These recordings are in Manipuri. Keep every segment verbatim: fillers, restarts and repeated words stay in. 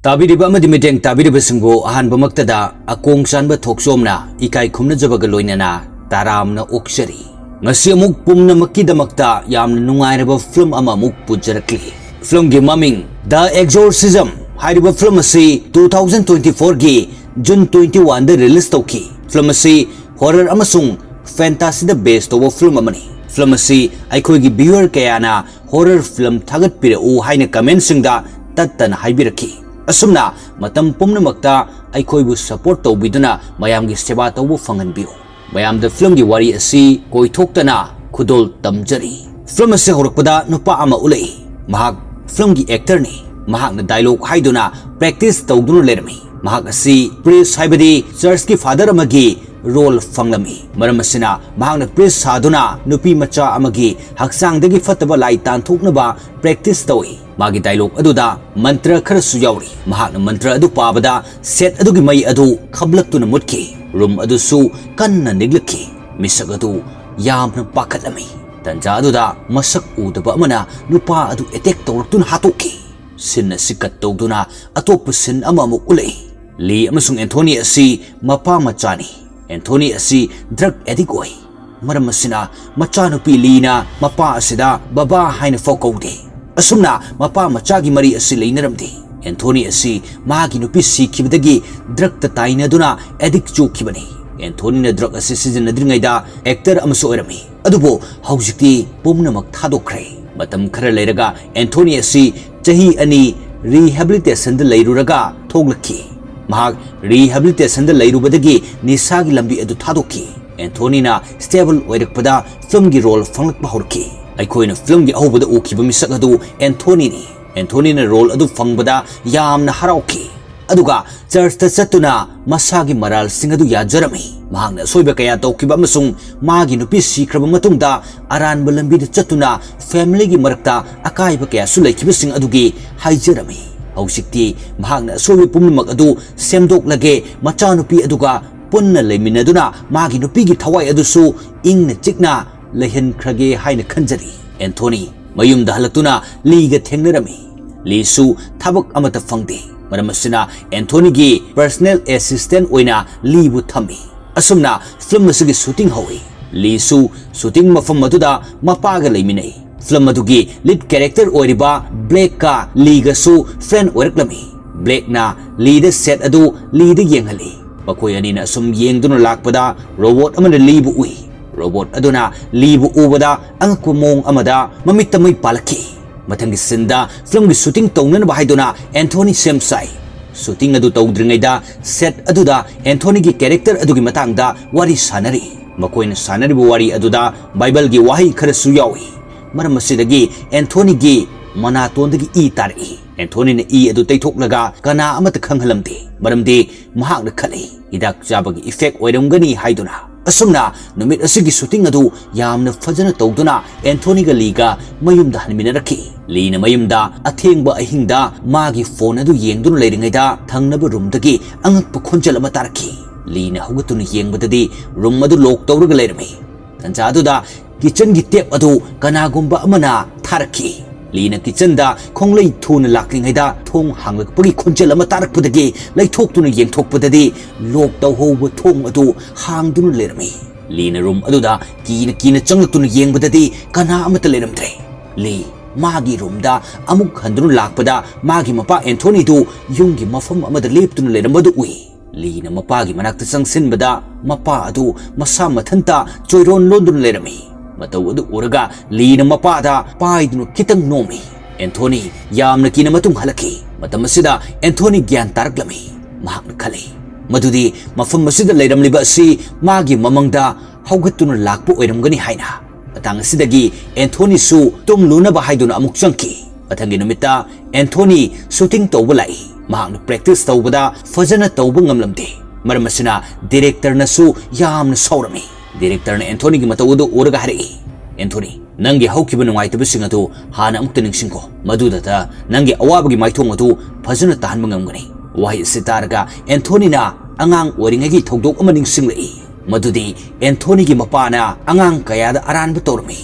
ꯇꯥꯕꯤꯔꯤꯕ ꯑꯃꯗꯤ ꯃꯤꯠꯌꯦꯡ ꯇꯥꯕꯤꯔꯤꯕꯁꯤꯡꯕꯨ ꯑꯍꯥꯟꯕꯃꯛꯇꯗ ꯑꯀꯣꯡ ꯆꯥꯟꯕ ꯊꯣꯛꯆꯣꯝꯅ ꯏꯀꯥꯏ ꯈꯨꯝꯅꯖꯕꯒ ꯂꯣꯏꯅꯅ ꯇꯔꯥꯝꯅ ꯑꯣꯛꯆꯔꯤ꯫ ꯉꯁꯤ ꯑꯃꯨꯛ ꯄꯨꯝꯅꯃꯛꯀꯤꯗꯃꯛꯇ ꯌꯥꯝꯅ ꯅꯨꯡꯉꯥꯏꯔꯕ ꯐꯤꯂꯝ ꯑꯃ ꯑꯃꯨꯛ ꯄꯨꯖꯔꯛꯂꯤ꯫ ꯐꯤꯂꯝꯒꯤ ꯃꯃꯤꯡ The Exorcism ꯍꯥꯏꯔꯤꯕ ꯐꯤꯂꯝ ꯑꯁꯤ two thousand twenty fourꯒꯤ June twenty oneꯗ release ꯇꯧꯈꯤ꯫ ꯐꯤꯂꯝ ꯑꯁꯤ horror ꯑꯃꯁꯨꯡ fantasyꯗ base ꯇꯧꯕ ꯐꯤꯂꯝ ꯑꯃꯅꯤ꯫ ꯐꯤꯂꯝ ꯑꯁꯤ ꯑꯩꯈꯣꯏꯒꯤ viewer ꯀꯌꯥꯅ horror film ꯊꯥꯒꯠꯄꯤꯔꯛꯎ ꯍꯥꯏꯅ commentꯁꯤꯡꯗ ꯇꯠꯇꯅ ꯍꯥꯏꯕꯤꯔꯛꯈꯤ꯫ ꯑꯁꯨꯝꯅ ꯃꯇꯝ ꯄꯨꯝꯅꯃꯛꯇ ꯑꯩꯈꯣꯏꯕꯨ support ꯇꯧꯕꯤꯗꯨꯅ ꯃꯌꯥꯝꯒꯤ ꯁꯦꯕꯥ ꯇꯧꯕ ꯐꯪꯍꯟꯕꯤꯌꯨ꯫ ꯃꯌꯥꯝꯗ ꯐꯤꯂꯝꯒꯤ ꯋꯥꯔꯤ ꯑꯁꯤ ꯀꯣꯏꯊꯣꯛꯇꯅ ꯈꯨꯗꯣꯜ ꯇꯝꯖꯔꯤ꯫ ꯐꯤꯂꯝ ꯑꯁꯤ ꯍꯧꯔꯛꯄꯗ ꯅꯨꯄꯥ ꯑꯃ ꯎꯠꯂꯛꯏ꯫ ꯃꯍꯥꯛ ꯐꯤꯂꯝꯒꯤ actorꯅꯤ꯫ ꯃꯍꯥꯛꯅ dialogue ꯍꯥꯏꯗꯨꯅ practice ꯇꯧꯗꯨꯅ ꯂꯩꯔꯝꯃꯤ꯫ ꯃꯍꯥꯛ ꯑꯁꯤ priest ꯍꯥꯏꯕꯗꯤ churchꯀꯤ father ꯑꯃꯒꯤ role ꯐꯪꯂꯝꯃꯤ꯫ ꯃꯔꯝ ꯑꯁꯤꯅ ꯃꯍꯥꯛꯅ priest ꯁꯥꯗꯨꯅ ꯅꯨꯄꯤ ꯃꯆꯥ ꯑꯃꯒꯤ ꯍꯛꯆꯥꯡꯗꯒꯤ ꯐꯠꯇꯕ ꯂꯥꯏ ꯇꯥꯟꯊꯣꯛꯅꯕ practice ꯇꯧꯏ꯫ ꯃꯥꯒꯤ dialogue ꯑꯗꯨꯗ ꯃꯟꯇ꯭ꯔ ꯈꯔꯁꯨ ꯌꯥꯎꯔꯤ꯫ ꯃꯍꯥꯛꯅ ꯃꯟꯇ꯭ꯔ ꯑꯗꯨ ꯄꯥꯕꯗ set ꯑꯗꯨꯒꯤ ꯃꯩ ꯑꯗꯨ ꯈꯞꯂꯛꯇꯨꯅ ꯃꯨꯠꯈꯤ꯫ Room ꯑꯗꯨꯁꯨ ꯀꯟꯅ ꯅꯤꯛꯂꯛꯈꯤ꯫ ꯃꯤꯁꯛ ꯑꯗꯨ ꯌꯥꯝꯅ ꯄꯥꯈꯠꯂꯝꯃꯤ꯫ ꯇꯟꯖꯥ ꯑꯗꯨꯗ ꯃꯁꯛ ꯎꯗꯕ ꯑꯃꯅ ꯅꯨꯄꯥ ꯑꯗꯨ attack ꯇꯧꯔꯛꯇꯨꯅ ꯍꯥꯠꯇꯣꯛꯈꯤ꯫ Scene ꯑꯁꯤ cut ꯇꯧꯗꯨꯅ ꯑꯇꯣꯞꯄ scene ꯑꯃꯃꯨꯛ ꯎꯠꯂꯛꯏ꯫ ꯂꯤ ꯑꯃꯁꯨꯡ ꯑꯦꯟꯊꯣꯅꯤ ꯑꯁꯤ ꯃꯄꯥ ꯃꯆꯥꯅꯤ꯫ ꯑꯦꯟꯊꯣꯅꯤ ꯑꯁꯤ drug addict ꯑꯣꯏ꯫ ꯃꯔꯝ ꯑꯁꯤꯅ ꯃꯆꯥꯅꯨꯄꯤ ꯂꯤꯅ ꯃꯄꯥ ꯑꯁꯤꯗ ꯕꯕꯥ ꯍꯥꯏꯅ ꯐꯥꯎ ꯀꯧꯗꯦ꯫ ꯑꯁꯨꯝꯅ ꯃꯄꯥ ꯃꯆꯥꯒꯤ ꯃꯔꯤ ꯑꯁꯤ ꯂꯩꯅꯔꯝꯗꯦ꯫ ꯑꯦꯟꯊꯣꯅꯤ ꯑꯁꯤ ꯃꯍꯥꯛꯀꯤ ꯅꯨꯄꯤ ꯁꯤꯈꯤꯕꯗꯒꯤ drugꯇ ꯇꯥꯏꯅꯗꯨꯅ addict ꯆꯨꯈꯤꯕꯅꯤ꯫ ꯑꯦꯟꯊꯣꯅꯤꯅ drug ꯑꯁꯤ ꯁꯤꯖꯤꯟꯅꯗ꯭ꯔꯤꯉꯩꯗ actor ꯑꯃꯁꯨ ꯑꯣꯏꯔꯝꯃꯤ꯫ ꯑꯗꯨꯕꯨ ꯍꯧꯖꯤꯛꯇꯤ ꯄꯨꯝꯅꯃꯛ ꯊꯥꯗꯣꯛꯈ꯭ꯔꯦ꯫ ꯃꯇꯝ ꯈꯔ ꯂꯩꯔꯒ ꯑꯦꯟꯊꯣꯅꯤ ꯑꯁꯤ ꯆꯍꯤ ꯑꯅꯤ rehabilitationꯗ ꯂꯩꯔꯨꯔꯒ ꯊꯣꯛꯂꯛꯈꯤ꯫ ꯃꯍꯥꯛ rehabilitationꯗ ꯂꯩꯔꯨꯕꯗꯒꯤ ꯅꯤꯁꯥꯒꯤ ꯂꯝꯕꯤ ꯑꯗꯨ ꯊꯥꯗꯣꯛꯈꯤ꯫ ꯑꯦꯟꯊꯣꯅꯤꯅ stable ꯑꯣꯏꯔꯛꯄꯗ filmꯒꯤ role ꯐꯪꯂꯛꯄ ꯍꯧꯔꯛꯈꯤ꯫ ꯑꯩꯈꯣꯏꯅ filmꯒꯤ ꯑꯍꯧꯕꯗ ꯎꯈꯤꯕ ꯃꯤꯁꯛ ꯑꯗꯨ ꯑꯦꯟꯊꯣꯅꯤꯅꯤ꯫ ꯑꯦꯟꯊꯣꯅꯤꯅ role ꯑꯗꯨ ꯐꯪꯕꯗ ꯌꯥꯝꯅ ꯍꯔꯥꯎꯈꯤ꯫ ꯑꯗꯨꯒ churchꯇ ꯆꯠꯇꯨꯅ ꯃꯁꯥꯒꯤ ꯃꯔꯥꯜꯁꯤꯡ ꯑꯗꯨ ꯌꯥꯖꯔꯝꯃꯤ꯫ ꯃꯍꯥꯛꯅ ꯑꯁꯣꯏꯕ ꯀꯌꯥ ꯇꯧꯈꯤꯕ ꯑꯃꯁꯨꯡ ꯃꯥꯒꯤ ꯅꯨꯄꯤ ꯁꯤꯈ꯭ꯔꯕ ꯃꯇꯨꯡꯗ ꯑꯔꯥꯟꯕ ꯂꯝꯕꯤꯗ ꯆꯠꯇꯨꯅ familyꯒꯤ ꯃꯔꯛꯇ ꯑꯀꯥꯏꯕ ꯀꯌꯥꯁꯨ ꯂꯩꯈꯤꯕꯁꯤꯡ ꯑꯗꯨꯒꯤ ꯍꯥꯏꯖꯔꯝꯃꯤ꯫ ꯍꯧꯖꯤꯛꯇꯤ ꯃꯍꯥꯛꯅ ꯑꯁꯣꯏꯕ ꯄꯨꯝꯅꯃꯛ ꯑꯗꯨ ꯁꯦꯝꯗꯣꯛꯂꯒꯦ, ꯃꯆꯥꯅꯨꯄꯤ ꯑꯗꯨꯒ ꯄꯨꯟꯅ ꯂꯩꯃꯤꯟꯅꯗꯨꯅ ꯃꯥꯒꯤ ꯅꯨꯄꯤꯒꯤ ꯊꯋꯥꯏ ꯑꯗꯨꯁꯨ ꯏꯪꯅ ꯆꯤꯛꯅ ꯂꯩꯍꯟꯈ꯭ꯔꯒꯦ ꯍꯥꯏꯅ ꯈꯟꯖꯔꯤ꯫ ꯑꯦꯟꯊꯣꯅꯤ ꯃꯌꯨꯝꯗ ꯍꯜꯂꯛꯇꯨꯅ ꯂꯤꯒ ꯊꯦꯡꯅꯔꯝꯃꯤ꯫ ꯂꯤꯁꯨ ꯊꯕꯛ ꯑꯃꯠꯇ ꯐꯪꯗꯦ꯫ ꯃꯔꯝ ꯑꯁꯤꯅ ꯑꯦꯟꯊꯣꯅꯤꯒꯤ personal assistant ꯑꯣꯏꯅ ꯂꯤꯕꯨ ꯊꯝꯃꯤ꯫ ꯑꯁꯨꯝꯅ ꯐꯤꯂꯝ ꯑꯁꯤꯒꯤ ꯁꯨꯇꯤꯡ ꯍꯧꯏ꯫ ꯂꯤꯁꯨ ꯁꯨꯇꯤꯡ ꯃꯐꯝ ꯑꯗꯨꯗ ꯃꯄꯥꯒ ꯂꯩꯃꯤꯟꯅꯩ꯫ ꯐꯤꯂꯝ ꯑꯗꯨꯒꯤ lead character ꯑꯣꯏꯔꯤꯕ ꯕ꯭ꯂꯦꯛꯀ ꯂꯤꯒꯁꯨ friend ꯑꯣꯏꯔꯛꯂꯝꯃꯤ꯫ ꯕ꯭ꯂꯦꯛꯅ ꯂꯤꯗ set ꯑꯗꯨ ꯂꯤꯗ ꯌꯦꯡꯍꯜꯂꯤ꯫ ꯃꯈꯣꯏ ꯑꯅꯤꯅ ꯑꯁꯨꯝ ꯌꯦꯡꯗꯨꯅ ꯂꯥꯛꯄꯗ ꯔꯣꯕꯣꯠ ꯑꯃꯅ ꯂꯤꯕꯨ ꯎꯏ꯫ ꯔꯣꯕꯣꯠ ꯑꯗꯨꯅ ꯂꯤꯕꯨ ꯎꯕꯗ ꯑꯉꯛꯄ ꯃꯑꯣꯡ ꯑꯃꯗ ꯃꯃꯤꯠꯇ ꯃꯩ ꯄꯥꯜꯂꯛꯈꯤ꯫ ꯃꯊꯪꯒꯤ ꯁꯤꯟꯗ ꯐꯤꯂꯝꯒꯤ ꯁꯨꯇꯤꯡ ꯇꯧꯅꯅꯕ ꯍꯥꯏꯗꯨꯅ ꯑꯦꯟꯊꯣꯅꯤ ꯁꯦꯝ ꯁꯥꯏ꯫ ꯁꯨꯇꯤꯡ ꯑꯗꯨ ꯇꯧꯗ꯭ꯔꯤꯉꯩꯗ set ꯑꯗꯨꯗ ꯑꯦꯟꯊꯣꯅꯤꯒꯤ character ꯑꯗꯨꯒꯤ ꯃꯇꯥꯡꯗ ꯋꯥꯔꯤ ꯁꯥꯅꯔꯤ꯫ ꯃꯈꯣꯏꯅ ꯁꯥꯅꯔꯤꯕ ꯋꯥꯔꯤ ꯑꯗꯨꯗ ꯕꯥꯏꯕꯜꯒꯤ ꯋꯥꯍꯩ ꯈꯔꯁꯨ ꯌꯥꯎꯏ꯫ ꯃꯔꯝ ꯑꯁꯤꯗꯒꯤ ꯑꯦꯟꯊꯣꯅꯤꯒꯤ ꯃꯅꯥꯇꯣꯟꯗꯒꯤ ꯏ ꯇꯥꯔꯛꯏ꯫ ꯑꯦꯟꯊꯣꯅꯤꯅ ꯏ ꯑꯗꯨ ꯇꯩꯊꯣꯛꯂꯒ ꯀꯅꯥ ꯑꯃꯠꯇ ꯈꯪꯍꯜꯂꯝꯗꯦ, ꯃꯔꯝꯗꯤ ꯃꯍꯥꯛꯅ ꯈꯜꯂꯤ, ꯍꯤꯗꯥꯛ ꯆꯥꯕꯒꯤ effect ꯑꯣꯏꯔꯝꯒꯅꯤ ꯍꯥꯏꯗꯨꯅ꯫ ꯑꯁꯨꯝꯅ ꯅꯨꯃꯤꯠ ꯑꯁꯤꯒꯤ ꯁꯨꯇꯤꯡ ꯑꯗꯨ ꯌꯥꯝꯅ ꯐꯖꯅ ꯇꯧꯗꯨꯅ ꯑꯦꯟꯊꯣꯅꯤꯒ ꯂꯤꯒ ꯃꯌꯨꯝꯗ ꯍꯟꯃꯤꯟꯅꯔꯛꯈꯤ꯫ ꯂꯤꯅ ꯃꯌꯨꯝꯗ ꯑꯊꯦꯡꯕ ꯑꯍꯤꯡꯗ ꯃꯥꯒꯤ ꯐꯣꯟ ꯑꯗꯨ ꯌꯦꯡꯗꯨꯅ ꯂꯩꯔꯤꯉꯩꯗ ꯊꯪꯅꯕ ꯔꯨꯝꯗꯒꯤ ꯑꯉꯛꯄ ꯈꯣꯟꯖꯦꯜ ꯑꯃ ꯇꯥꯔꯛꯈꯤ꯫ ꯂꯤꯅ ꯍꯧꯒꯠꯇꯨꯅ ꯌꯦꯡꯕꯗꯗꯤ ꯔꯨꯝ ꯑꯗꯨ ꯂꯣꯛ ꯇꯧꯔꯒ ꯂꯩꯔꯝꯃꯤ꯫ ꯇꯟꯖꯥ ꯑꯗꯨꯗ ꯀꯤꯆꯟꯒꯤ ꯇꯦꯞ ꯑꯗꯨ ꯀꯅꯥꯒꯨꯝꯕ ꯑꯃꯅ ꯊꯥꯔꯛꯈꯤ꯫ ꯂꯤꯅ ꯀꯤꯆꯟꯗ ꯈꯣꯡꯂꯩ ꯊꯨꯅ ꯂꯥꯛꯂꯤꯉꯩꯗ ꯊꯣꯡ ꯍꯥꯡꯂꯛꯄꯒꯤ ꯈꯣꯟꯖꯦꯜ ꯑꯃ ꯇꯥꯔꯛꯄꯗꯒꯤ ꯂꯩꯊꯣꯛꯇꯨꯅ ꯌꯦꯡꯊꯣꯛꯄꯗꯗꯤ ꯂꯣꯛ ꯇꯧꯍꯧꯕ ꯊꯣꯡ ꯑꯗꯨ ꯍꯥꯡꯗꯨꯅ ꯂꯩꯔꯝꯃꯤ꯫ ꯂꯤꯅ ꯔꯨꯝ ꯑꯗꯨꯗ ꯀꯤꯅ ꯀꯤꯅ ꯆꯪꯂꯛꯇꯨꯅ ꯌꯦꯡꯕꯗꯗꯤ ꯀꯅꯥ ꯑꯃꯠꯇ ꯂꯩꯔꯝꯗ꯭ꯔꯦ꯫ ꯂꯤ ꯃꯥꯒꯤ ꯔꯨꯝꯗ ꯑꯃꯨꯛ ꯍꯟꯗꯨꯅ ꯂꯥꯛꯄꯗ ꯃꯥꯒꯤ ꯃꯄꯥ ꯑꯦꯟꯊꯣꯅꯤꯗꯨ ꯌꯨꯝꯒꯤ ꯃꯐꯝ ꯑꯃꯗ ꯂꯦꯞꯇꯨꯅ ꯂꯩꯔꯝꯕꯗꯨ ꯎꯏ꯫ ꯂꯤꯅ ꯃꯄꯥꯒꯤ ꯃꯅꯥꯛꯇ ꯆꯪꯁꯤꯟꯕꯗ ꯃꯄꯥ ꯑꯗꯨ ꯃꯁꯥ ꯃꯊꯟꯇ ꯆꯣꯏꯔꯣꯟ ꯂꯣꯟꯗꯨꯅ ꯂꯩꯔꯝꯃꯤ꯫ ꯃꯇꯧ ꯑꯗꯨ ꯎꯔꯒ ꯂꯤꯅ ꯃꯄꯥꯗ ꯄꯥꯏꯗꯨꯅ ꯈꯤꯇꯪ ꯅꯣꯝꯃꯤ꯫ ꯑꯦꯟꯊꯣꯅꯤ ꯌꯥꯝꯅ ꯀꯤꯅ ꯃꯇꯨꯡ ꯍꯜꯂꯛꯈꯤ꯫ ꯃꯇꯝ ꯑꯁꯤꯗ ꯑꯦꯟꯊꯣꯅꯤ ꯒ꯭ꯌꯥꯟ ꯇꯥꯔꯛꯂꯝꯃꯤ꯫ ꯃꯍꯥꯛꯅ ꯈꯜꯂꯤ ꯃꯗꯨꯗꯤ ꯃꯐꯝ ꯑꯁꯤꯗ ꯂꯩꯔꯝꯂꯤꯕ ꯑꯁꯤ ꯃꯥꯒꯤ ꯃꯃꯪꯗ ꯍꯧꯒꯠꯇꯨꯅ ꯂꯥꯛꯄ ꯑꯣꯏꯔꯝꯒꯅꯤ ꯍꯥꯏꯅ꯫ ꯃꯇꯥꯡ ꯑꯁꯤꯗꯒꯤ ꯑꯦꯟꯊꯣꯅꯤꯁꯨ ꯇꯨꯝꯂꯨꯅꯕ ꯍꯥꯏꯗꯨꯅ ꯑꯃꯨꯛ ꯆꯪꯈꯤ꯫ ꯃꯊꯪꯒꯤ ꯅꯨꯃꯤꯠꯇ ꯑꯦꯟꯊꯣꯅꯤ ꯁꯨꯇꯤꯡ ꯇꯧꯕ ꯂꯥꯛꯏ꯫ ꯃꯍꯥꯛꯅ practice ꯇꯧꯕꯗ ꯐꯖꯅ ꯇꯧꯕ ꯉꯝꯂꯝꯗꯦ꯫ ꯃꯔꯝ ꯑꯁꯤꯅ ꯗꯤꯔꯦꯛꯇꯔꯅꯁꯨ ꯌꯥꯝꯅ ꯁꯥꯎꯔꯝꯃꯤ꯫ ꯗꯤꯔꯦꯛꯇꯔꯅ ꯑꯦꯟꯊꯣꯅꯤꯒꯤ ꯃꯇꯧ ꯑꯗꯨ ꯎꯔꯒ ꯍꯥꯏꯔꯛꯏ, "ꯑꯦꯟꯊꯣꯅꯤ, ꯅꯪꯒꯤ ꯍꯧꯈꯤꯕ ꯅꯨꯡꯉꯥꯏꯇꯕꯁꯤꯡ ꯑꯗꯨ ꯍꯥꯟꯅ ꯑꯃꯨꯛꯇ ꯅꯤꯡꯁꯤꯡꯈꯣ꯫ ꯃꯗꯨꯗꯇ ꯅꯪꯒꯤ ꯑꯋꯥꯕꯒꯤ ꯃꯥꯏꯊꯣꯡ ꯑꯗꯨ ꯐꯖꯅ ꯇꯥꯍꯟꯕ ꯉꯝꯒꯅꯤ꯫" ꯋꯥꯍꯩ ꯑꯁꯤ ꯇꯥꯔꯒ ꯑꯦꯟꯊꯣꯅꯤꯅ ꯑꯉꯥꯡ ꯑꯣꯏꯔꯤꯉꯩꯒꯤ ꯊꯧꯗꯣꯛ ꯑꯃ ꯅꯤꯡꯁꯤꯡꯂꯛꯏ꯫ ꯃꯗꯨꯗꯤ ꯑꯦꯟꯊꯣꯅꯤꯒꯤ ꯃꯄꯥꯅ ꯑꯉꯥꯡ ꯀꯌꯥꯗ ꯑꯔꯥꯟꯕ ꯇꯧꯔꯝꯃꯤ꯫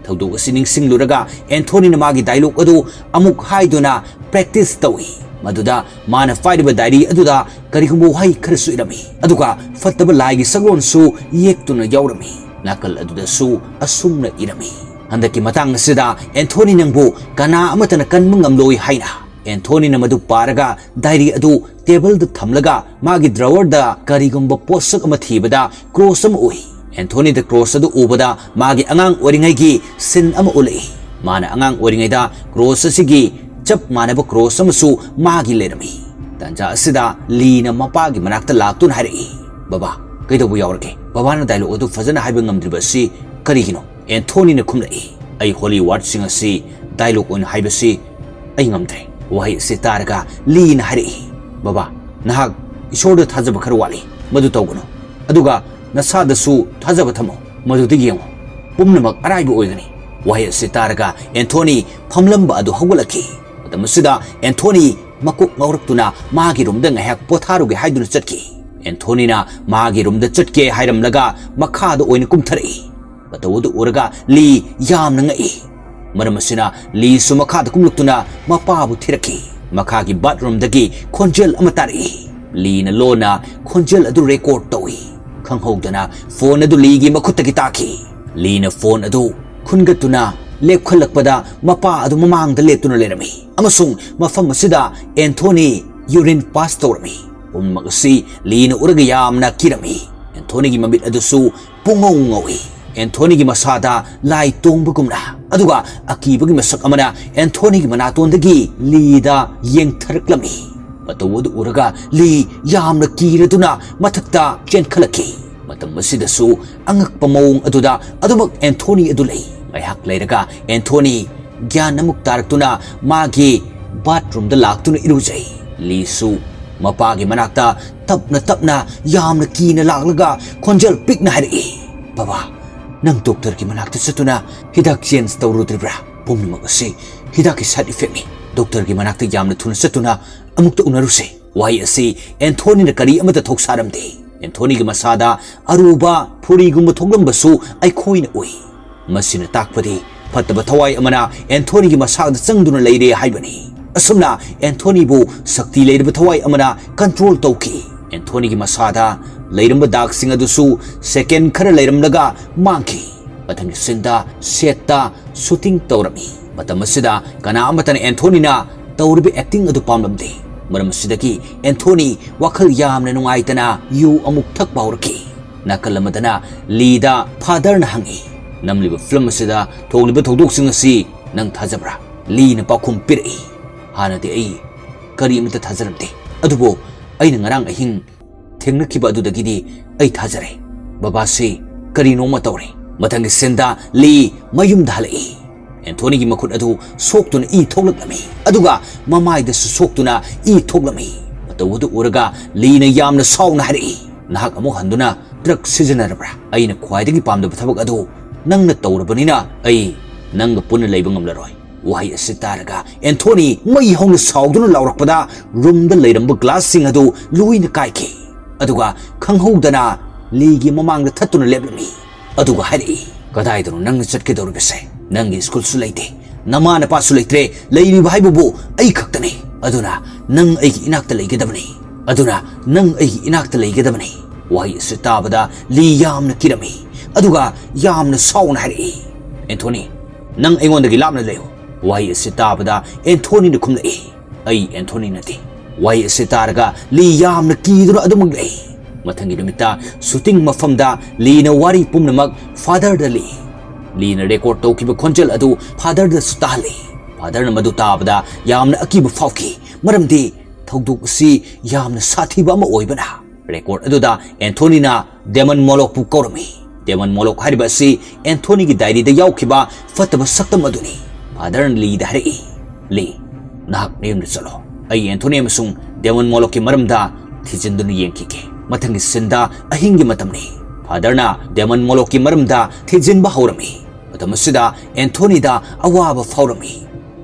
ꯊꯧꯗꯣꯛ ꯑꯁꯤ ꯅꯤꯡꯁꯤꯡꯂꯨꯔꯒ ꯑꯦꯟꯊꯣꯅꯤꯅ ꯃꯥꯒꯤ dialogue ꯑꯗꯨ ꯑꯃꯨꯛ ꯍꯥꯏꯗꯨꯅ practice ꯇꯧꯏ꯫ ꯃꯗꯨꯗ ꯃꯥꯅ ꯄꯥꯏꯔꯤꯕ ꯗꯥꯏꯔꯤ ꯑꯗꯨꯗ ꯀꯔꯤꯒꯨꯝꯕ ꯋꯥꯍꯩ ꯈꯔꯁꯨ ꯏꯔꯝꯃꯤ, ꯑꯗꯨꯒ ꯐꯠꯇꯕ ꯂꯥꯏꯒꯤ ꯁꯛꯂꯣꯟꯁꯨ ꯌꯦꯛꯇꯨꯅ ꯌꯥꯎꯔꯝꯃꯤ꯫ ꯅꯥꯀꯜ ꯑꯗꯨꯗꯁꯨ ꯑꯁꯨꯝꯅ ꯏꯔꯝꯃꯤ: "ꯍꯟꯗꯛꯀꯤ ꯃꯇꯥꯡ ꯑꯁꯤꯗ ꯑꯦꯟꯊꯣꯅꯤ ꯅꯪꯕꯨ ꯀꯅꯥ ꯑꯃꯠꯇꯅ ꯀꯟꯕ ꯉꯝꯂꯣꯏ" ꯍꯥꯏꯅ꯫ ꯑꯦꯟꯊꯣꯅꯤꯅ ꯃꯗꯨ ꯄꯥꯔꯒ ꯗꯥꯏꯔꯤ ꯑꯗꯨ ꯇꯦꯕꯜꯗ ꯊꯝꯂꯒ ꯃꯥꯒꯤ ꯗ꯭ꯔꯥꯋꯔꯗ ꯀꯔꯤꯒꯨꯝꯕ ꯄꯣꯠꯁꯛ ꯑꯃ ꯊꯤꯕꯗ ꯀ꯭ꯔꯣꯁ ꯑꯃ ꯎꯏ꯫ ꯑꯦꯟꯊꯣꯅꯤꯗ ꯀ꯭ꯔꯣꯁ ꯑꯗꯨ ꯎꯕꯗ ꯃꯥꯒꯤ ꯑꯉꯥꯡ ꯑꯣꯏꯔꯤꯉꯩꯒꯤ ꯁꯤꯟ ꯑꯃ ꯎꯠꯂꯛꯏ꯫ ꯃꯥꯅ ꯑꯉꯥꯡ ꯑꯣꯏꯔꯤꯉꯩꯗ ꯀ꯭ꯔꯣꯁ ꯑꯁꯤꯒꯤ ꯆꯞ ꯃꯥꯟꯅꯕ ꯀ꯭ꯔꯣꯁ ꯑꯃꯁꯨ ꯃꯥꯒꯤ ꯂꯩꯔꯝꯃꯤ꯫ ꯇꯥꯟꯖꯥ ꯑꯁꯤꯗ ꯂꯤꯅ ꯃꯄꯥꯒꯤ ꯃꯅꯥꯛꯇ ꯂꯥꯛꯇꯨꯅ ꯍꯥꯏꯔꯛꯏ, "ꯕꯕꯥ, ꯀꯩꯗꯧꯕ ꯌꯥꯎꯔꯒꯦ? ꯕꯕꯥꯅ ꯗꯥꯏꯂꯣꯒ ꯑꯗꯨ ꯐꯖꯅ ꯍꯥꯏꯕ ꯉꯝꯗ꯭ꯔꯤꯕ ꯑꯁꯤ ꯀꯔꯤꯒꯤꯅꯣ?" ꯑꯦꯟꯊꯣꯅꯤꯅ ꯈꯨꯝꯂꯛꯏ, "ꯑꯩ ꯍꯣꯂꯤ ꯋꯥꯔꯗꯁꯤꯡ ꯑꯁꯤ ꯗꯥꯏꯂꯣꯒ ꯑꯣꯏꯅ ꯍꯥꯏꯕꯁꯤ ꯑꯩ ꯉꯝꯗ꯭ꯔꯦ꯫" ꯋꯥꯍꯩ ꯑꯁꯤ ꯇꯥꯔꯒ ꯂꯤꯅ ꯍꯥꯏꯔꯛꯏ, "ꯕꯕꯥ, ꯅꯍꯥꯛ ꯏꯁꯣꯔꯗ ꯊꯥꯖꯕ ꯈꯔ ꯋꯥꯠꯂꯤ, ꯃꯗꯨ ꯇꯧꯒꯅꯨ꯫ ꯑꯗꯨꯒ ꯅꯁꯥꯗꯁꯨ ꯊꯥꯖꯕ ꯊꯝꯃꯨ, ꯃꯗꯨꯗ ꯌꯦꯡꯉꯨ꯫ ꯄꯨꯝꯅꯃꯛ ꯑꯔꯥꯏꯕ ꯑꯣꯏꯒꯅꯤ꯫" ꯋꯥꯍꯩ ꯑꯁꯤ ꯇꯥꯔꯒ ꯑꯦꯟꯊꯣꯅꯤ ꯐꯝꯂꯝꯕ ꯑꯗꯨ ꯍꯧꯒꯠꯂꯛꯈꯤ꯫ ꯃꯇꯝ ꯑꯁꯤꯗ ꯑꯦꯟꯊꯣꯅꯤ ꯃꯀꯣꯛ ꯉꯥꯎꯔꯛꯇꯨꯅ ꯃꯥꯒꯤ ꯔꯨꯝꯗ ꯉꯥꯏꯍꯥꯛ ꯄꯣꯊꯥꯔꯨꯒꯦ ꯍꯥꯏꯗꯨꯅ ꯆꯠꯈꯤ꯫ ꯑꯦꯟꯊꯣꯅꯤꯅ ꯃꯥꯒꯤ ꯔꯨꯝꯗ ꯆꯠꯀꯦ ꯍꯥꯏꯔꯝꯂꯒ ꯃꯈꯥꯗ ꯑꯣꯏꯅ ꯀꯨꯝꯊꯔꯛꯏ꯫ ꯃꯇꯧ ꯑꯗꯨ ꯎꯔꯒ ꯂꯤ ꯌꯥꯝꯅ ꯉꯛꯏ꯫ ꯃꯔꯝ ꯑꯁꯤꯅ ꯂꯤꯁꯨ ꯃꯈꯥꯗ ꯀꯨꯝꯂꯛꯇꯨꯅ ꯃꯄꯥꯕꯨ ꯊꯤꯔꯛꯈꯤ꯫ ꯃꯈꯥꯒꯤ ꯕꯥꯠꯔꯨꯝꯗꯒꯤ ꯈꯣꯟꯖꯦꯜ ꯑꯃ ꯇꯥꯔꯛꯏ꯫ ꯂꯤꯅ ꯂꯣꯟꯅ ꯈꯣꯟꯖꯦꯜ ꯑꯗꯨ ꯔꯦꯀꯣꯔꯗ ꯇꯧꯏ꯫ ꯈꯪꯍꯧꯗꯅ ꯐꯣꯟ ꯑꯗꯨ ꯂꯤꯒꯤ ꯃꯈꯨꯠꯇꯒꯤ ꯇꯥꯈꯤ꯫ ꯂꯤꯅ ꯐꯣꯟ ꯑꯗꯨ ꯈꯨꯟꯒꯠꯇꯨꯅ ꯂꯦꯞꯈꯠꯂꯛꯄꯗ ꯃꯄꯥ ꯑꯗꯨ ꯃꯃꯥꯡꯗ ꯂꯦꯞꯇꯨꯅ ꯂꯩꯔꯝꯃꯤ, ꯑꯃꯁꯨꯡ ꯃꯐꯝ ꯑꯁꯤꯗ ꯑꯦꯟꯊꯣꯅꯤ ꯌꯨꯔꯤꯟ ꯄꯥꯁ ꯇꯧꯔꯝꯃꯤ꯫ ꯄꯨꯝꯅꯃꯛ ꯑꯁꯤ ꯂꯤꯅ ꯎꯔꯒ ꯌꯥꯝꯅ ꯀꯤꯔꯝꯃꯤ꯫ ꯑꯦꯟꯊꯣꯅꯤꯒꯤ ꯃꯃꯤꯠ ꯑꯗꯨꯁꯨ ꯄꯨꯡꯉꯧ ꯉꯧꯏ꯫ ꯑꯦꯟꯊꯣꯅꯤꯒꯤ ꯃꯁꯥꯗ ꯂꯥꯏ ꯇꯣꯡꯕꯒꯨꯝꯅ, ꯑꯗꯨꯒ ꯑꯀꯤꯕꯒꯤ ꯃꯁꯛ ꯑꯃꯅ ꯑꯦꯟꯊꯣꯅꯤꯒꯤ ꯃꯅꯥꯇꯣꯟꯗꯒꯤ ꯂꯤꯗ ꯌꯦꯡꯊꯔꯛꯂꯝꯃꯤ꯫ ꯃꯇꯧ ꯑꯗꯨ ꯎꯔꯒ ꯂꯤ ꯌꯥꯝꯅ ꯀꯤꯔꯗꯨꯅ ꯃꯊꯛꯇ ꯆꯦꯟꯈꯠꯂꯛꯈꯤ꯫ ꯃꯇꯝ ꯑꯁꯤꯗꯁꯨ ꯑꯉꯛꯄ ꯃꯑꯣꯡ ꯑꯗꯨꯗ ꯑꯗꯨꯃꯛ ꯑꯦꯟꯊꯣꯅꯤ ꯑꯗꯨ ꯂꯩ꯫ ꯉꯥꯏꯍꯥꯛ ꯂꯩꯔꯒ ꯑꯦꯟꯊꯣꯅꯤ ꯒ꯭ꯌꯥꯟ ꯑꯃꯨꯛ ꯇꯥꯔꯛꯇꯨꯅ ꯃꯥꯒꯤ ꯕꯥꯠꯔꯨꯝꯗ ꯂꯥꯛꯇꯨꯅ ꯏꯔꯨꯖꯩ꯫ ꯂꯤꯁꯨ ꯃꯄꯥꯒꯤ ꯃꯅꯥꯛꯇ ꯇꯞꯅ ꯇꯞꯅ ꯌꯥꯝꯅ ꯀꯤꯅ ꯂꯥꯛꯂꯒ ꯈꯣꯟꯖꯦꯜ ꯄꯤꯛꯅ ꯍꯥꯏꯔꯛꯏ, "ꯕꯕꯥ, ꯅꯪ ꯗꯣꯛꯇꯔꯒꯤ ꯃꯅꯥꯛꯇ ꯆꯠꯇꯨꯅ ꯍꯤꯗꯥꯛ ꯆꯦꯟꯖ ꯇꯧꯔꯨꯗ꯭ꯔꯤꯕ꯭ꯔꯥ? ꯄꯨꯝꯅꯃꯛ ꯑꯁꯤ ꯍꯤꯗꯥꯛꯀꯤ ꯁꯥꯏꯗ ꯏꯐꯦꯛꯅꯤ꯫ ꯗꯣꯛꯇꯔꯒꯤ ꯃꯅꯥꯛꯇ ꯌꯥꯝꯅ ꯊꯨꯅ ꯆꯠꯇꯨꯅ ꯑꯃꯨꯛꯇ ꯎꯅꯔꯨꯁꯦ꯫" ꯋꯥꯍꯩ ꯑꯁꯤ ꯑꯦꯟꯊꯣꯅꯤꯅ ꯀꯔꯤ ꯑꯃꯠꯇ ꯊꯧꯁꯥꯔꯝꯗꯦ꯫ ꯑꯦꯟꯊꯣꯅꯤꯒꯤ ꯃꯁꯥꯗ ꯑꯔꯨꯕ ꯐꯨꯔꯤꯒꯨꯝꯕ ꯊꯣꯛꯂꯝꯕꯁꯨ ꯑꯩꯈꯣꯏꯅ ꯎꯏ꯫ ꯃꯁꯤꯅ ꯇꯥꯛꯄꯗꯤ ꯐꯠꯇꯕ ꯊꯋꯥꯏ ꯑꯃꯅ ꯑꯦꯟꯊꯣꯅꯤꯒꯤ ꯃꯁꯥꯗ ꯆꯪꯗꯨꯅ ꯂꯩꯔꯦ ꯍꯥꯏꯕꯅꯤ꯫ ꯑꯁꯨꯝꯅ ꯑꯦꯟꯊꯣꯅꯤꯕꯨ ꯁꯛꯇꯤ ꯂꯩꯔꯕ ꯊꯋꯥꯏ ꯑꯃꯅ ꯀꯟꯇ꯭ꯔꯣꯜ ꯇꯧꯈꯤ꯫ ꯑꯦꯟꯊꯣꯅꯤꯒꯤ ꯃꯁꯥꯗ ꯂꯩꯔꯝꯕ ꯗꯥꯛꯁꯤꯡ ꯑꯗꯨꯁꯨ ꯁꯦꯀꯦꯟ ꯈꯔ ꯂꯩꯔꯝꯂꯒ ꯃꯥꯡꯈꯤ꯫ ꯃꯊꯪꯒꯤ ꯁꯤꯟꯗ ꯁꯦꯠꯇ ꯁꯨꯇꯤꯡ ꯇꯧꯔꯝꯃꯤ꯫ ꯃꯇꯝ ꯑꯁꯤꯗ ꯀꯅꯥ ꯑꯃꯠꯇꯅ ꯑꯦꯟꯊꯣꯅꯤꯅ ꯇꯧꯔꯤꯕ ꯑꯦꯛꯇꯤꯡ ꯑꯗꯨ ꯄꯥꯝꯂꯝꯗꯦ꯫ ꯃꯔꯝ ꯑꯁꯤꯗꯒꯤ ꯑꯦꯟꯊꯣꯅꯤ ꯋꯥꯈꯜ ꯌꯥꯝꯅ ꯅꯨꯡꯉꯥꯏꯇꯅ ꯌꯨ ꯑꯃꯨꯛ ꯊꯛꯄ ꯍꯧꯔꯛꯈꯤ꯫ ꯅꯥꯀꯜ ꯑꯃꯗꯅ ꯂꯤꯗ ꯐꯥꯗꯔꯅ ꯍꯪꯉꯤ, "ꯅꯝꯂꯤꯕ ꯐꯤꯂꯝ ꯑꯁꯤꯗ ꯊꯣꯛꯂꯤꯕ ꯊꯧꯗꯣꯛꯁꯤꯡ ꯑꯁꯤ ꯅꯪ ꯊꯥꯖꯕ꯭ꯔꯥ?" ꯂꯤꯅ ꯄꯥꯎꯈꯨꯝ ꯄꯤꯔꯛꯏ, "ꯍꯥꯟꯅꯗꯤ ꯑꯩ ꯀꯔꯤꯃꯇ ꯊꯥꯖꯔꯝꯗꯦ, ꯑꯗꯨꯕꯨ ꯑꯩꯅ ꯉꯔꯥꯡ ꯑꯍꯤꯡ ꯊꯦꯡꯅꯈꯤꯕ ꯑꯗꯨꯗꯒꯤꯗꯤ ꯑꯩ ꯊꯥꯖꯔꯦ꯫ ꯕꯕꯥꯁꯤ ꯀꯔꯤꯅꯣꯃ ꯇꯧꯔꯦ꯫" ꯃꯊꯪꯒꯤ ꯁꯤꯟꯗ ꯂꯤ ꯃꯌꯨꯝꯗ ꯍꯜꯂꯛꯏ꯫ ꯑꯦꯟꯊꯣꯅꯤꯒꯤ ꯃꯈꯨꯠ ꯑꯗꯨ ꯁꯣꯛꯇꯨꯅ ꯏ ꯊꯣꯛꯂꯛꯂꯝꯃꯤ, ꯑꯗꯨꯒ ꯃꯃꯥꯏꯗꯁꯨ ꯁꯣꯛꯇꯨꯅ ꯏ ꯊꯣꯛꯂꯝꯃꯤ꯫ ꯃꯇꯧ ꯑꯗꯨ ꯎꯔꯒ ꯂꯤꯅ ꯌꯥꯝꯅ ꯁꯥꯎꯅ ꯍꯥꯏꯔꯛꯏ, "ꯅꯍꯥꯛ ꯑꯃꯨꯛ ꯍꯟꯗꯨꯅ ꯗ꯭ꯔꯒ ꯁꯤꯖꯤꯟꯅꯔꯕ꯭ꯔꯥ? ꯑꯩꯅ ꯈ꯭ꯋꯥꯏꯗꯒꯤ ꯄꯥꯝꯗꯕ ꯊꯕꯛ ꯑꯗꯨ ꯅꯪꯅ ꯇꯧꯔꯕꯅꯤꯅ ꯑꯩ ꯅꯪꯒ ꯄꯨꯟꯅ ꯂꯩꯕ ꯉꯝꯂꯔꯣꯏ꯫" ꯋꯥꯍꯩ ꯑꯁꯤ ꯇꯥꯔꯒ ꯑꯦꯟꯊꯣꯅꯤ ꯃꯩ ꯍꯧꯅ ꯁꯥꯎꯗꯨꯅ ꯂꯥꯎꯔꯛꯄꯗ ꯔꯨꯝꯗ ꯂꯩꯔꯝꯕ ꯒ꯭ꯂꯥꯁꯁꯤꯡ ꯑꯗꯨ ꯂꯣꯏꯅ ꯀꯥꯏꯈꯤ꯫ ꯑꯗꯨꯒ ꯈꯪꯍꯧꯗꯅ ꯂꯤꯒꯤ ꯃꯃꯥꯡꯗ ꯊꯠꯇꯨꯅ ꯂꯦꯞꯂꯝꯃꯤ꯫ ꯑꯗꯨꯒ ꯍꯥꯏꯔꯛꯏ, "ꯀꯗꯥꯏꯗꯅꯣ ꯅꯪꯅ ꯆꯠꯀꯗꯧꯔꯤꯕꯁꯦ? ꯅꯪꯒꯤ ꯁ꯭ꯀꯨꯜꯁꯨ ꯂꯩꯇꯦ, ꯅꯃꯥ ꯅꯄꯥꯁꯨ ꯂꯩꯇ꯭ꯔꯦ, ꯂꯩꯔꯤꯕ ꯍꯥꯏꯕꯕꯨ ꯑꯩ ꯈꯛꯇꯅꯤ꯫ ꯑꯗꯨꯅ ꯅꯪ ꯑꯩꯒꯤ ꯏꯅꯥꯛꯇ ꯂꯩꯒꯗꯕꯅꯤ꯫ ꯑꯗꯨꯅ ꯅꯪ ꯑꯩꯒꯤ ꯏꯅꯥꯛꯇ ꯂꯩꯒꯗꯕꯅꯤ꯫" ꯋꯥꯍꯩ ꯑꯁꯤ ꯇꯥꯕꯗ ꯂꯤ ꯌꯥꯝꯅ ꯀꯤꯔꯝꯃꯤ, ꯑꯗꯨꯒ ꯌꯥꯝꯅ ꯁꯥꯎꯅ ꯍꯥꯏꯔꯛꯏ, "ꯑꯦꯟꯊꯣꯅꯤ, ꯅꯪ ꯑꯩꯉꯣꯟꯗꯒꯤ ꯂꯥꯞꯅ ꯂꯩꯌꯨ꯫" ꯋꯥꯍꯩ ꯑꯁꯤ ꯇꯥꯕꯗ ꯑꯦꯟꯊꯣꯅꯤꯅ ꯈꯨꯝꯂꯛꯏ, "ꯑꯩ ꯑꯦꯟꯊꯣꯅꯤ ꯅꯠꯇꯦ꯫" ꯋꯥꯍꯩ ꯑꯁꯤ ꯇꯥꯔꯒ ꯂꯤ ꯌꯥꯝꯅ ꯀꯤꯗꯨꯅ ꯑꯗꯨꯃꯛ ꯂꯩ꯫ ꯃꯊꯪꯒꯤ ꯅꯨꯃꯤꯠꯇ ꯁꯨꯇꯤꯡ ꯃꯐꯝꯗ ꯂꯤꯅ ꯋꯥꯔꯤ ꯄꯨꯝꯅꯃꯛ ꯐꯥꯗꯔꯗ ꯂꯤ꯫ ꯂꯤꯅ ꯔꯦꯀꯣꯔꯗ ꯇꯧꯈꯤꯕ ꯈꯣꯟꯖꯦꯜ ꯑꯗꯨ ꯐꯥꯗꯔꯗꯁꯨ ꯇꯥꯍꯜꯂꯤ꯫ ꯐꯥꯗꯔꯅ ꯃꯗꯨ ꯇꯥꯕꯗ ꯌꯥꯝꯅ ꯑꯀꯤꯕ ꯐꯥꯎꯈꯤ, ꯃꯔꯝꯗꯤ ꯊꯧꯗꯣꯛ ꯑꯁꯤ ꯌꯥꯝꯅ ꯁꯥꯊꯤꯕ ꯑꯃ ꯑꯣꯏꯕꯅ꯫ ꯔꯦꯀꯣꯔꯗ ꯑꯗꯨꯗ ꯑꯦꯟꯊꯣꯅꯤꯅ ꯗꯦꯃꯟ ꯃꯣꯂꯣꯛꯄꯨ ꯀꯧꯔꯝꯃꯤ꯫ ꯗꯦꯃꯟ ꯃꯣꯂꯣꯛ ꯍꯥꯏꯔꯤꯕ ꯑꯁꯤ ꯑꯦꯟꯊꯣꯅꯤꯒꯤ ꯗꯥꯏꯔꯤꯗ ꯌꯥꯎꯈꯤꯕ ꯐꯠꯇꯕ ꯁꯛꯇꯝ ꯑꯗꯨꯅꯤ꯫ ꯐꯥꯗꯔꯅ ꯂꯤꯗ ꯍꯥꯏꯔꯛꯏ, "ꯂꯤ, ꯅꯍꯥꯛ ꯅꯌꯨꯝꯗ ꯆꯠꯂꯣ꯫ ꯑꯩ ꯑꯦꯟꯊꯣꯅꯤ ꯑꯃꯁꯨꯡ ꯗꯦꯃꯟ ꯃꯣꯂꯣꯛꯀꯤ ꯃꯔꯝꯗ ꯊꯤꯖꯤꯟꯗꯨꯅ ꯌꯦꯡꯈꯤꯒꯦ꯫" ꯃꯊꯪꯒꯤ ꯁꯤꯟꯗ ꯑꯍꯤꯡꯒꯤ ꯃꯇꯝꯅꯤ꯫ ꯐꯥꯗꯔꯅ ꯗꯦꯃꯟ ꯃꯣꯂꯣꯛꯀꯤ ꯃꯔꯝꯗ ꯊꯤꯖꯤꯟꯕ ꯍꯧꯔꯝꯃꯤ꯫ ꯃꯇꯝ ꯑꯁꯤꯗ ꯑꯦꯟꯊꯣꯅꯤꯗ ꯑꯋꯥꯕ ꯐꯥꯎꯔꯝꯃꯤ꯫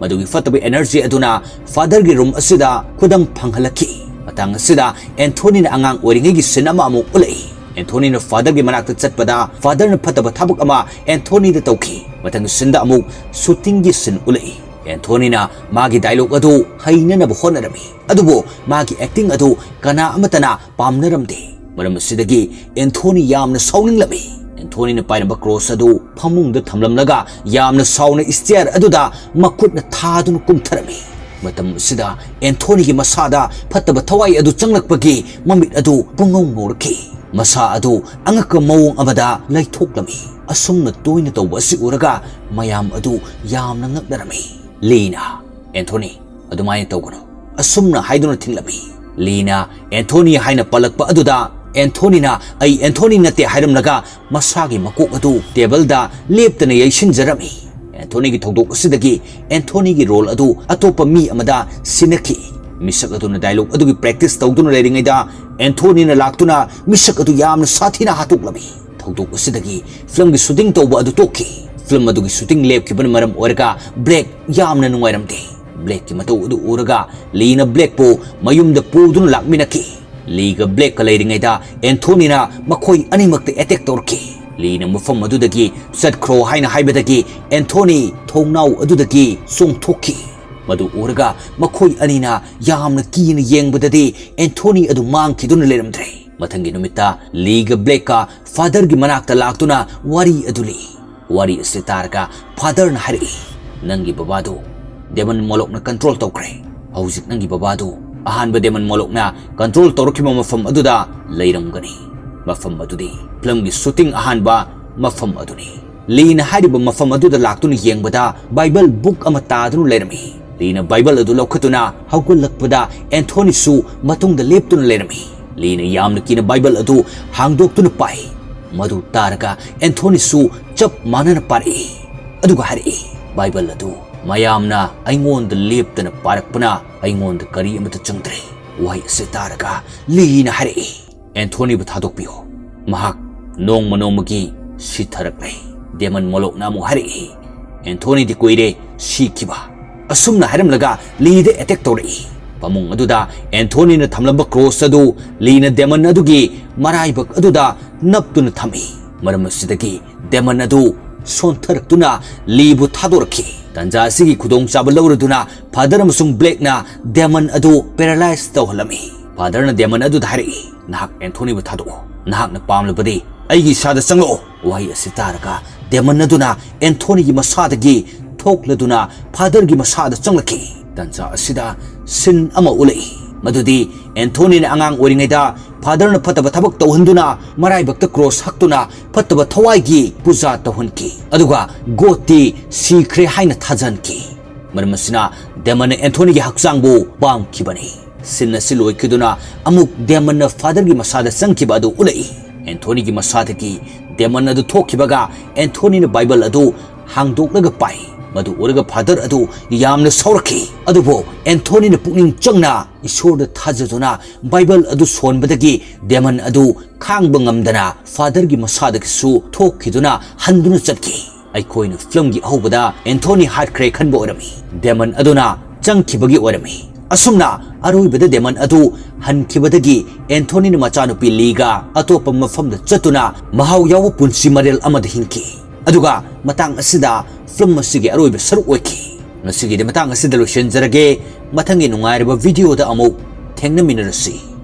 ꯃꯗꯨꯒꯤ ꯐꯠꯇꯕ ꯑꯦꯅꯔꯖꯤ ꯑꯗꯨꯅ ꯐꯥꯗꯔꯒꯤ ꯔꯨꯝ ꯑꯁꯤꯗ ꯈꯨꯗꯝ ꯐꯪꯍꯜꯂꯛꯈꯤ꯫ ꯃꯇꯥꯡ ꯑꯁꯤꯗ ꯑꯦꯟꯊꯣꯅꯤꯅ ꯑꯉꯥꯡ ꯑꯣꯏꯔꯤꯉꯩꯒꯤ ꯁꯤꯟ ꯑꯃ ꯑꯃꯨꯛ ꯎꯠꯂꯛꯏ꯫ ꯑꯦꯟꯊꯣꯅꯤꯅ ꯐꯥꯗꯔꯒꯤ ꯃꯅꯥꯛꯇ ꯆꯠꯄꯗ ꯐꯥꯗꯔꯅ ꯐꯠꯇꯕ ꯊꯕꯛ ꯑꯃ ꯑꯦꯟꯊꯣꯅꯤꯗ ꯇꯧꯈꯤ꯫ ꯃꯊꯪꯒꯤ ꯁꯤꯟꯗ ꯑꯃꯨꯛ ꯁꯨꯇꯤꯡꯒꯤ ꯁꯤꯟ ꯎꯠꯂꯛꯏ꯫ ꯑꯦꯟꯊꯣꯅꯤꯅ ꯃꯥꯒꯤ ꯗꯥꯏꯂꯣꯒ ꯑꯗꯨ ꯍꯩꯅꯅꯕ ꯍꯣꯠꯅꯔꯝꯃꯤ, ꯑꯗꯨꯕꯨ ꯃꯥꯒꯤ ꯑꯦꯛꯇꯤꯡ ꯑꯗꯨ ꯀꯅꯥ ꯑꯃꯠꯇꯅ ꯄꯥꯝꯅꯔꯝꯗꯦ꯫ ꯃꯔꯝ ꯑꯁꯤꯗꯒꯤ ꯑꯦꯟꯊꯣꯅꯤ ꯌꯥꯝꯅ ꯁꯥꯎꯅꯤꯡꯂꯝꯃꯤ꯫ ꯑꯦꯟꯊꯣꯅꯤꯅ ꯄꯥꯏꯔꯝꯕ ꯀ꯭ꯔꯣꯁ ꯑꯗꯨ ꯐꯃꯨꯡꯗ ꯊꯝꯂꯝꯂꯒ ꯌꯥꯝꯅ ꯁꯥꯎꯅ ꯁ꯭ꯇꯦꯌꯔ ꯑꯗꯨꯗ ꯃꯈꯨꯠꯅ ꯊꯥꯗꯨꯅ ꯀꯨꯝꯊꯔꯝꯃꯤ꯫ ꯃꯇꯝ ꯑꯁꯤꯗ ꯑꯦꯟꯊꯣꯅꯤꯒꯤ ꯃꯁꯥꯗ ꯐꯠꯇꯕ ꯊꯋꯥꯏ ꯑꯗꯨ ꯆꯪꯂꯛꯄꯒꯤ ꯃꯃꯤꯠ ꯑꯗꯨ ꯄꯨꯡꯉꯧ ꯉꯧꯔꯛꯈꯤ꯫ ꯃꯁꯥ ꯑꯗꯨ ꯑꯉꯛꯄ ꯃꯑꯣꯡ ꯑꯃꯗ ꯂꯩꯊꯣꯛꯂꯝꯃꯤ꯫ ꯑꯁꯨꯝꯅ ꯇꯣꯏꯅ ꯇꯧꯕ ꯑꯁꯤ ꯎꯔꯒ ꯃꯌꯥꯝ ꯑꯗꯨ ꯌꯥꯝꯅ ꯉꯛꯅꯔꯝꯃꯤ꯫ ꯂꯤꯅ, "ꯑꯦꯟꯊꯣꯅꯤ, ꯑꯗꯨꯃꯥꯏꯅ ꯇꯧꯒꯅꯨ," ꯑꯁꯨꯝꯅ ꯍꯥꯏꯗꯨꯅ ꯊꯤꯡꯂꯝꯃꯤ꯫ ꯂꯤꯅ "ꯑꯦꯟꯊꯣꯅꯤ" ꯍꯥꯏꯅ ꯄꯜꯂꯛꯄ ꯑꯗꯨꯗ ꯑꯦꯟꯊꯣꯅꯤꯅ "ꯑꯩ ꯑꯦꯟꯊꯣꯅꯤ ꯅꯠꯇꯦ" ꯍꯥꯏꯔꯝꯂꯒ ꯃꯁꯥꯒꯤ ꯃꯀꯣꯛ ꯑꯗꯨ ꯇꯦꯕꯜꯗ ꯂꯦꯞꯇꯅ ꯌꯩꯁꯤꯟꯖꯔꯝꯃꯤ꯫ ꯑꯦꯟꯊꯣꯅꯤꯒꯤ ꯊꯧꯗꯣꯛ ꯑꯁꯤꯗꯒꯤ ꯑꯦꯟꯊꯣꯅꯤꯒꯤ ꯔꯣꯜ ꯑꯗꯨ ꯑꯇꯣꯞꯄ ꯃꯤ ꯑꯃꯗ ꯁꯤꯟꯅꯈꯤ꯫ ꯃꯤꯁꯛ ꯑꯗꯨꯅ ꯗꯥꯏꯂꯣꯒ ꯑꯗꯨꯒꯤ ꯄ꯭ꯔꯦꯛꯇꯤꯁ ꯇꯧꯗꯨꯅ ꯂꯩꯔꯤꯉꯩꯗ ꯑꯦꯟꯊꯣꯅꯤꯅ ꯂꯥꯛꯇꯨꯅ ꯃꯤꯁꯛ ꯑꯗꯨ ꯌꯥꯝꯅ ꯁꯥꯊꯤꯅ ꯍꯥꯠꯇꯣꯛꯂꯝꯃꯤ꯫ ꯊꯧꯗꯣꯛ ꯑꯁꯤꯗꯒꯤ ꯐꯤꯂꯝꯒꯤ ꯁꯨꯇꯤꯡ ꯇꯧꯕ ꯑꯗꯨ ꯇꯣꯛꯈꯤ꯫ ꯐꯤꯂꯝ ꯑꯗꯨꯒꯤ ꯁꯨꯇꯤꯡ ꯂꯦꯞꯈꯤꯕꯅ ꯃꯔꯝ ꯑꯣꯏꯔꯒ ꯕ꯭ꯂꯦꯛ ꯌꯥꯝꯅ ꯅꯨꯡꯉꯥꯏꯔꯝꯗꯦ꯫ ꯕ꯭ꯂꯦꯛꯀꯤ ꯃꯇꯧ ꯑꯗꯨ ꯎꯔꯒ ꯂꯤꯅ ꯕ꯭ꯂꯦꯛꯄꯨ ꯃꯌꯨꯝꯗ ꯄꯨꯗꯨꯅ ꯂꯥꯛꯃꯤꯟꯅꯈꯤ꯫ ꯂꯤꯒ ꯕ꯭ꯂꯦꯛꯀ ꯂꯩꯔꯤꯉꯩꯗ ꯑꯦꯟꯊꯣꯅꯤꯅ ꯃꯈꯣꯏ ꯑꯅꯤꯃꯛꯇ ꯑꯦꯇꯦꯛ ꯇꯧꯔꯛꯈꯤ꯫ ꯂꯤꯅ ꯃꯐꯝ ꯑꯗꯨꯗꯒꯤ ꯆꯠꯈ꯭ꯔꯣ ꯍꯥꯏꯅ ꯍꯥꯏꯕꯗꯒꯤ ꯑꯦꯟꯊꯣꯅꯤ ꯊꯣꯡꯅꯥꯎ ꯑꯗꯨꯗꯒꯤ ꯆꯣꯡꯊꯣꯛꯈꯤ꯫ ꯃꯗꯨ ꯎꯔꯒ ꯃꯈꯣꯏ ꯑꯅꯤꯅ ꯌꯥꯝꯅ ꯀꯤꯅ ꯌꯦꯡꯕꯗꯗꯤ ꯑꯦꯟꯊꯣꯅꯤ ꯑꯗꯨ ꯃꯥꯡꯈꯤꯗꯨꯅ ꯂꯩꯔꯝꯗ꯭ꯔꯦ꯫ ꯃꯊꯪꯒꯤ ꯅꯨꯃꯤꯠꯇ ꯂꯤꯒ ꯕ꯭ꯂꯦꯛꯀ ꯐꯥꯗꯔꯒꯤ ꯃꯅꯥꯛꯇ ꯂꯥꯛꯇꯨꯅ ꯋꯥꯔꯤ ꯑꯗꯨ ꯂꯤ꯫ ꯋꯥꯔꯤ ꯑꯁꯤ ꯇꯥꯔꯒ ꯐꯥꯗꯔꯅ ꯍꯥꯏꯔꯛꯏ, "ꯅꯪꯒꯤ ꯕꯕꯥꯗꯨ ꯗꯦꯃꯟ ꯃꯣꯂꯣꯛꯅ ꯀꯟꯇ꯭ꯔꯣꯜ ꯇꯧꯈ꯭ꯔꯦ꯫ ꯍꯧꯖꯤꯛ ꯅꯪꯒꯤ ꯕꯕꯥꯗꯨ ꯑꯍꯥꯟꯕ ꯗꯦꯃꯟ ꯃꯣꯂꯣꯛꯅ ꯀꯟꯇ꯭ꯔꯣꯜ ꯇꯧꯔꯛꯈꯤꯕ ꯃꯐꯝ ꯑꯗꯨꯗ ꯂꯩꯔꯝꯒꯅꯤ꯫ ꯃꯐꯝ ꯑꯗꯨꯗꯤ ꯐꯤꯂꯝꯒꯤ ꯁꯨꯇꯤꯡ ꯑꯍꯥꯟꯕ ꯃꯐꯝ ꯑꯗꯨꯅꯤ꯫" ꯂꯤꯅ ꯍꯥꯏꯔꯤꯕ ꯃꯐꯝ ꯑꯗꯨꯗ ꯂꯥꯛꯇꯨꯅ ꯌꯦꯡꯕꯗ ꯕꯥꯏꯕꯜ ꯕꯨꯛ ꯑꯃ ꯇꯥꯗꯨꯅ ꯂꯩꯔꯝꯃꯤ꯫ ꯂꯤꯅ ꯕꯥꯏꯕꯜ ꯑꯗꯨ ꯂꯧꯈꯠꯇꯨꯅ ꯍꯧꯒꯠꯂꯛꯄꯗ ꯑꯦꯟꯊꯣꯅꯤꯁꯨ ꯃꯇꯨꯡꯗ ꯂꯦꯞꯇꯨꯅ ꯂꯩꯔꯝꯃꯤ꯫ ꯂꯤꯅ ꯌꯥꯝꯅ ꯀꯤꯅ ꯕꯥꯏꯕꯜ ꯑꯗꯨ ꯍꯥꯡꯗꯣꯛꯇꯨꯅ ꯄꯥꯏ꯫ ꯃꯗꯨ ꯇꯥꯔꯒ ꯑꯦꯟꯊꯣꯅꯤꯁꯨ ꯆꯞ ꯃꯥꯟꯅꯅ ꯄꯥꯔꯛꯏ, ꯑꯗꯨꯒ ꯍꯥꯏꯔꯛꯏ, "ꯕꯥꯏꯕꯜ ꯑꯗꯨ ꯃꯌꯥꯝꯅ ꯑꯩꯉꯣꯟꯗ ꯂꯦꯞꯇꯅ ꯄꯥꯔꯛꯄꯅ ꯑꯩꯉꯣꯟꯗ ꯀꯔꯤ ꯑꯃꯠꯇ ꯆꯪꯗ꯭ꯔꯦ꯫" ꯋꯥꯍꯩ ꯑꯁꯤ ꯇꯥꯔꯒ ꯂꯤꯅ ꯍꯥꯏꯔꯛꯏ, "ꯑꯦꯟꯊꯣꯅꯤꯕꯨ ꯊꯥꯗꯣꯛꯄꯤꯌꯨ꯫ ꯃꯍꯥꯛ ꯅꯣꯡꯃ ꯅꯣꯡꯃꯒꯤ ꯁꯤꯊꯔꯛꯂꯦ꯫" ꯗꯦꯃꯟ ꯃꯣꯂꯣꯛꯅ ꯑꯃꯨꯛ ꯍꯥꯏꯔꯛꯏ, "ꯑꯦꯟꯊꯣꯅꯤꯗꯤ ꯀꯨꯏꯔꯦ ꯁꯤꯈꯤꯕ꯫" ꯑꯁꯨꯝꯅ ꯍꯥꯏꯔꯝꯂꯒ ꯂꯤꯗ ꯑꯦꯇꯦꯛ ꯇꯧꯔꯛꯏ꯫ ꯐꯃꯨꯡ ꯑꯗꯨꯗ ꯑꯦꯟꯊꯣꯅꯤꯅ ꯊꯝꯂꯝꯕ ꯀ꯭ꯔꯣꯁ ꯑꯗꯨ ꯂꯤꯅ ꯗꯦꯃꯟ ꯑꯗꯨꯒꯤ ꯃꯔꯥꯏꯕꯛ ꯑꯗꯨꯗ ꯅꯞꯇꯨꯅ ꯊꯝꯃꯤ꯫ ꯃꯔꯝ ꯑꯁꯤꯗꯒꯤ ꯗꯦꯃꯟ ꯑꯗꯨ ꯁꯣꯟꯊꯔꯛꯇꯨꯅ ꯂꯤꯕꯨ ꯊꯥꯗꯣꯔꯛꯈꯤ꯫ ꯇꯥꯟꯖꯥ ꯑꯁꯤꯒꯤ ꯈꯨꯗꯣꯡꯆꯥꯕ ꯂꯧꯔꯗꯨꯅ ꯐꯥꯗꯔ ꯑꯃꯁꯨꯡ ꯕ꯭ꯂꯦꯛꯅ ꯗꯦꯃꯟ ꯑꯗꯨ ꯄꯦꯔꯥꯂꯥꯏꯁ ꯇꯧꯍꯜꯂꯝꯃꯤ꯫ ꯐꯥꯗꯔꯅ ꯗꯦꯃꯟ ꯑꯗꯨꯗ ꯍꯥꯏꯔꯛꯏ, "ꯅꯍꯥꯛ ꯑꯦꯟꯊꯣꯅꯤꯕꯨ ꯊꯥꯗꯣꯛꯎ꯫ ꯅꯍꯥꯛꯅ ꯄꯥꯝꯂꯕꯗꯤ ꯑꯩꯒꯤ ꯏꯁꯥꯗ ꯆꯪꯂꯛꯎ꯫" ꯋꯥꯍꯩ ꯑꯁꯤ ꯇꯥꯔꯒ ꯗꯦꯃꯟ ꯑꯗꯨꯅ ꯑꯦꯟꯊꯣꯅꯤꯒꯤ ꯃꯁꯥꯗꯒꯤ ꯊꯣꯛꯂꯗꯨꯅ ꯐꯥꯗꯔꯒꯤ ꯃꯁꯥꯗ ꯆꯪꯂꯛꯈꯤ꯫ ꯇꯥꯟꯖꯥ ꯑꯁꯤꯗ ꯁꯤꯟ ꯑꯃ ꯎꯠꯂꯛꯏ, ꯃꯗꯨꯗꯤ ꯑꯦꯟꯊꯣꯅꯤꯅ ꯑꯉꯥꯡ ꯑꯣꯏꯔꯤꯉꯩꯗ ꯐꯥꯗꯔꯅ ꯐꯠꯇꯕ ꯊꯕꯛ ꯇꯧꯍꯟꯗꯨꯅ ꯃꯔꯥꯏꯕꯛꯇ ꯀ꯭ꯔꯣꯁ ꯍꯛꯇꯨꯅ ꯐꯠꯇꯕ ꯊꯋꯥꯏꯒꯤ ꯄꯨꯖꯥ ꯇꯧꯍꯟꯈꯤ, ꯑꯗꯨꯒ ꯒꯣꯗꯇꯤ ꯁꯤꯈ꯭ꯔꯦ ꯍꯥꯏꯅ ꯊꯥꯖꯍꯟꯈꯤ꯫ ꯃꯔꯝ ꯑꯁꯤꯅ ꯗꯦꯃꯟꯅ ꯑꯦꯟꯊꯣꯅꯤꯒꯤ ꯍꯛꯆꯥꯡꯕꯨ ꯄꯥꯝꯈꯤꯕꯅꯤ꯫ ꯁꯤꯟ ꯑꯁꯤ ꯂꯣꯏꯈꯤꯗꯨꯅ ꯑꯃꯨꯛ ꯗꯦꯃꯟꯅ ꯐꯥꯗꯔꯒꯤ ꯃꯁꯥꯗ ꯆꯪꯈꯤꯕ ꯑꯗꯨ ꯎꯠꯂꯛꯏ꯫ ꯑꯦꯟꯊꯣꯅꯤꯒꯤ ꯃꯁꯥꯗꯒꯤ ꯗꯦꯃꯟ ꯑꯗꯨ ꯊꯣꯛꯈꯤꯕꯒ ꯑꯦꯟꯊꯣꯅꯤꯅ ꯕꯥꯏꯕꯜ ꯑꯗꯨ ꯍꯥꯡꯗꯣꯛꯂꯒ ꯄꯥꯏ꯫ ꯃꯗꯨ ꯎꯔꯒ ꯐꯥꯗꯔ ꯑꯗꯨ ꯌꯥꯝꯅ ꯁꯥꯎꯔꯛꯈꯤ꯫ ꯑꯗꯨꯕꯨ ꯑꯦꯟꯊꯣꯅꯤꯅ ꯄꯨꯛꯅꯤꯡ ꯆꯪꯅ ꯏꯁꯣꯔꯗ ꯊꯥꯖꯗꯨꯅ ꯕꯥꯏꯕꯜ ꯑꯗꯨ ꯁꯣꯟꯕꯗꯒꯤ ꯗꯦꯃꯟ ꯑꯗꯨ ꯈꯥꯡꯕ ꯉꯝꯗꯅ ꯐꯥꯗꯔꯒꯤ ꯃꯁꯥꯗꯒꯤꯁꯨ ꯊꯣꯛꯈꯤꯗꯨꯅ ꯍꯟꯗꯨꯅ ꯆꯠꯈꯤ꯫ ꯑꯩꯈꯣꯏꯅ ꯐꯤꯂꯝꯒꯤ ꯑꯍꯧꯕꯗ ꯑꯦꯟꯊꯣꯅꯤ ꯍꯥꯠꯈ꯭ꯔꯦ ꯈꯟꯕ ꯑꯣꯏꯔꯝꯃꯤ꯫ ꯗꯦꯃꯟ ꯑꯗꯨꯅ ꯆꯪꯈꯤꯕꯒꯤ ꯑꯣꯏꯔꯝꯃꯤ꯫ ꯑꯁꯨꯝꯅ ꯑꯔꯣꯏꯕꯗ ꯗꯦꯃꯟ ꯑꯗꯨ ꯍꯟꯈꯤꯕꯗꯒꯤ ꯑꯦꯟꯊꯣꯅꯤꯅ ꯃꯆꯥꯅꯨꯄꯤ ꯂꯤꯒ ꯑꯇꯣꯞꯄ ꯃꯐꯝꯗ ꯆꯠꯇꯨꯅ ꯃꯍꯥꯎ ꯌꯥꯎꯕ ꯄꯨꯟꯁꯤ ꯃꯔꯦꯜ ꯑꯃꯗ ꯍꯤꯡꯈꯤ꯫ ꯑꯗꯨꯒ ꯃꯇꯥꯡ ꯑꯁꯤꯗ ꯐꯤꯂꯝ ꯑꯁꯤꯒꯤ ꯑꯔꯣꯏꯕ ꯁꯔꯨꯛ ꯑꯣꯏꯈꯤ꯫ ꯉꯁꯤꯒꯤꯗꯤ ꯃꯇꯥꯡ ꯑꯁꯤꯗ ꯂꯣꯏꯁꯤꯟꯖꯔꯒꯦ꯫ ꯃꯊꯪꯒꯤ ꯅꯨꯡꯉꯥꯏꯔꯕ ꯚꯤꯗꯤꯑꯣꯗ ꯑꯃꯨꯛ ꯊꯦꯡꯅꯃꯤꯟꯅꯔꯁꯤ꯫